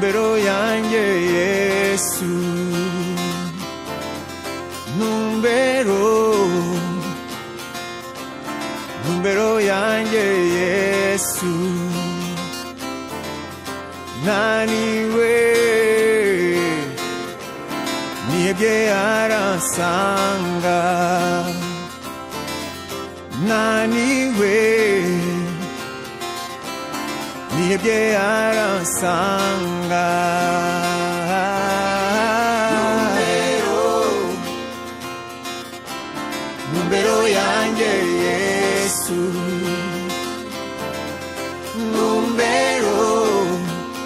Ntumbero yanjye Yesu, ntumbero, ntumbero yanjye Yesu. Naniwe, nihebye, aransanga. Naniwe, nihebye, aransanga.